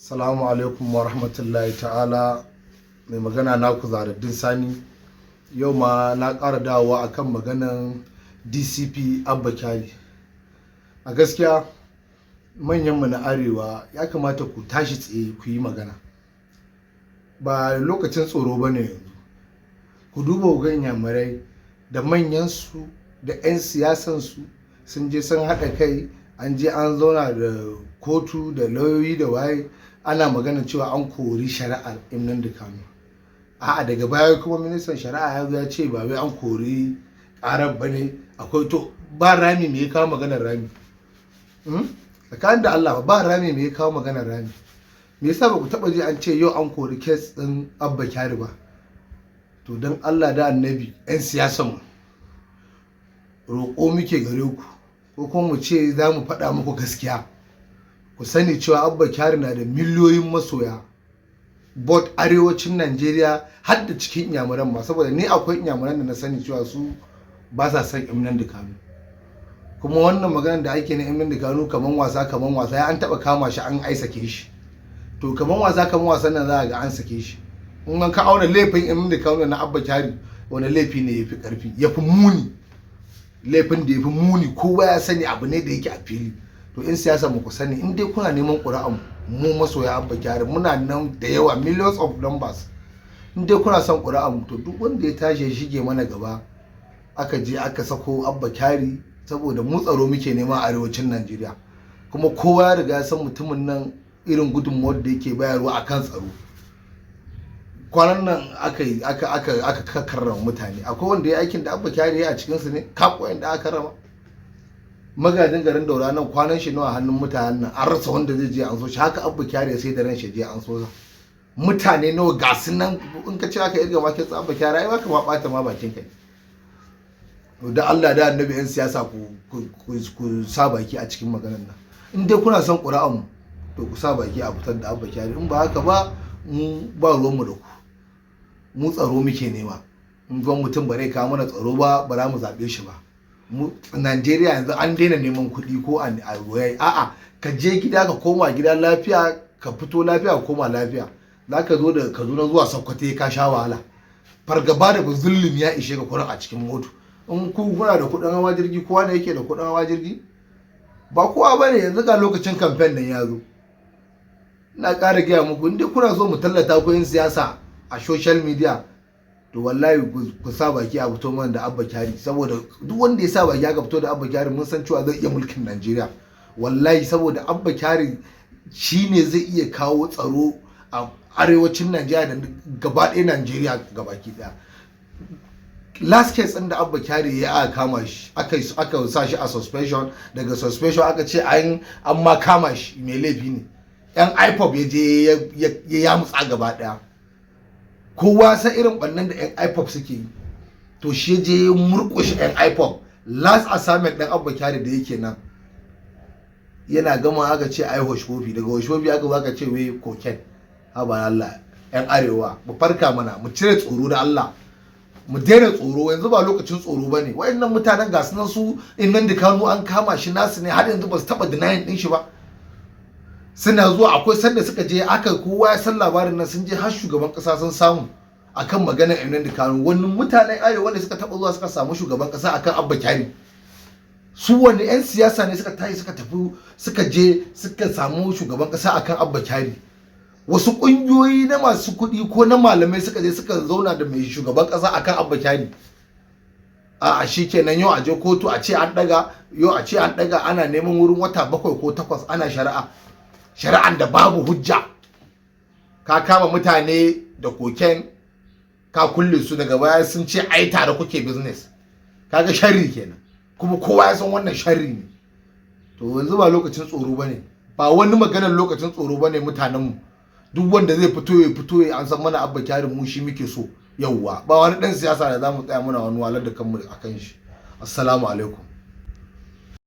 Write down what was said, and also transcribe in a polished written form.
Salamu alaikum wa rahmatullahi ta'ala. Mai magana naku Zahraddeen Sani. Yau ma na ƙara dawowa akan maganan DCP Abba Kyari. A gaskiya, manyanmu na Arewa, ya kamata ku tashi tsaye ku yi magana. Ba lokacin tsoro ba ne yanzu. Ku duba ku ga Inyamurai da manyansu da 'yan siyasansu sun je sun haɗa kai, an je an zauna da kotu da lauyoyi da waye, ana magana cewa an kori shari'ar Nnamdi Kanu. A'a, daga baya kuma ministan shari'a ya zo ya ce ba wai an kori ƙarar ba ne, akwai. To, ba rami, me ya kawo maganar rami? Tsakanin da Allah, ba rami, me ya kawo maganar rami? Me yasa ba ku taɓa ji an ce yau an kori case ɗin Abba Kyari ba? To, don Allah da Annabi, 'yan siyasan mu, roƙo muke gare ku, ko kuma mu ce za mu faɗa muku gaskiya. Ku sani cewa Abba Kyari na da miliyoyin masoya, both arewacin Najeriya har da cikin Inyamuran ma, saboda ni akwai Inyamuran da na sani cewa su ba sa son Nnamdi Kanu. Kuma wannan maganar da ake na Nnamdi Kanu kaman wasa kaman wasa, ya an taɓa kama shi, an ai sake shi. To, kaman wasa kaman wasan nan za a ga an sake shi. In an ka auna laifin Nnamdi Kanu na Abba Kyari, wani laifi ne ya fi ƙarfi, ya fi muni? Laifin da ya fi muni, kowa ya sani, abu ne da yake a fili. To, in siyasa mu, ku sani, in dai kuna neman ƙuri'an mu, masoya Abba Kyari muna nan da yawa, millions of numbers. In dai kuna son ƙuri'an mu, to duk wanda ya tashi ya shige mana gaba, aka je aka sako Abba Kyari, saboda mu tsaro muke nema a arewacin Najeriya. Kuma kowa ya riga ya san mutumin nan, irin gudunmawar da yake bayarwa akan tsaro. Kwanan nan aka yi aka karrama mutane. Akwai wanda ya aikin da Abba Kyari ya a cikin su ne kap da aka karrama? Magajin garin Daura nan, kwanan shi nawa hannun mutanen nan, an rasa wanda zai je an so shi. Haka Abba Kyari sai da ran shi je an so sa. Mutane nawa ga su nan? In ka ce aka irga makin Abba Kyari, ai baka ma bata ma bakin kai. Da Allah da Annabi, yan siyasa, ku sa baki a cikin maganar nan. In dai kuna son ƙuri'an mu, to ku sa baki a fitar da Abba Kyari. In ba haka ba, mu ba ruwan mu da ku. Mu tsaro muke nema. In zuwan mutum bare kawo mana tsaro ba, ba za mu zaɓe shi ba. Mu Najeriya yanzu an daina neman kuɗi ko a a'a, ka je gida ka koma gida lafiya, ka fito lafiya, ka koma lafiya. Za ka zo daga Kaduna zuwa Sokoto, ka sha wahala, fargaba da zulumi ya ishe ka kurin a cikin moto. In ku kuna da kuɗin hawa jirgi, kowa ne yake da kuɗin hawa jirgi? Ba kowa bane. Yanzu ga lokacin kamfen nan ya zo. Ina ƙara gaya muku, in dai kuna so mu tallata ku yin siyasa a social media, to wallahi ku sa baki a fito mana da Abba Kyari, saboda duk wanda ya sa baki aka fito da Abba Kyari, mun san cewa zai iya mulkin Najeriya wallahi, saboda Abba Kyari shine zai iya kawo tsaro a arewacin Najeriya da gaba ɗaya Najeriya gabaki ɗaya. Last case ɗin da Abba Kyari ya aka kama shi, aka sa shi a suspension, daga suspension aka ce an ma kama shi mai laifi ne. Yan IPOB ya je ya yamutsa gaba ɗaya. Kowa san irin ɓannan da yan IPOB suke yi. To, shi je ya murƙushe yan IPOB. Last assignment ɗin Abba Kyari da yake nan, yana gama aka ce ai hush puppy. Daga hush puppy aka zo aka ce wai cocaine. Haba Allah, yan Arewa, mu farka mana, mu cire tsoro. Da Allah mu daina tsoro, yanzu ba lokacin tsoro bane. Wayannan mutanen ga su nan, su Nnamdi Kanu an kama shi, nasu ne, har yanzu ba su taba denying din shi ba. Suna zuwa, akwai sanda suka je aka, kowa ya san labarin nan, sun je har shugaban kasa sun samu akan maganar Nnamdi Kanu. Wani mutanen Arewa wanda suka taba zuwa suka samu shugaban kasa akan Abba Kyari? Su wani 'yan siyasa ne suka tashi suka tafi suka je suka samu shugaban kasa akan Abba Kyari? Wasu ƙungiyoyi na masu kuɗi ko na malamai suka je suka zauna da mai shugaban ƙasa akan Abba Kyari? A shi kenan, yau a je kotu a ce an ɗaga, yau a ce an ɗaga, ana neman wurin wata 7 ko 8 ana shari'a, shari'an da babu hujja. Ka kama mutane da cocaine, ka kulle su, daga baya sun ce ai tare kuke business. Kaga sharri kenan, kuma kowa ya san wannan sharri ne. To, yanzu ba lokacin tsoro bane, ba wani maganar lokacin tsoro bane. Mutanenmu, duk wanda zai fito ya fito ya an san mana Abba Kyari, mu shi muke so. Yauwa, ba wani dan siyasa da zamu tsaya muna wani walar da kanmu akan shi. Assalamu alaikum.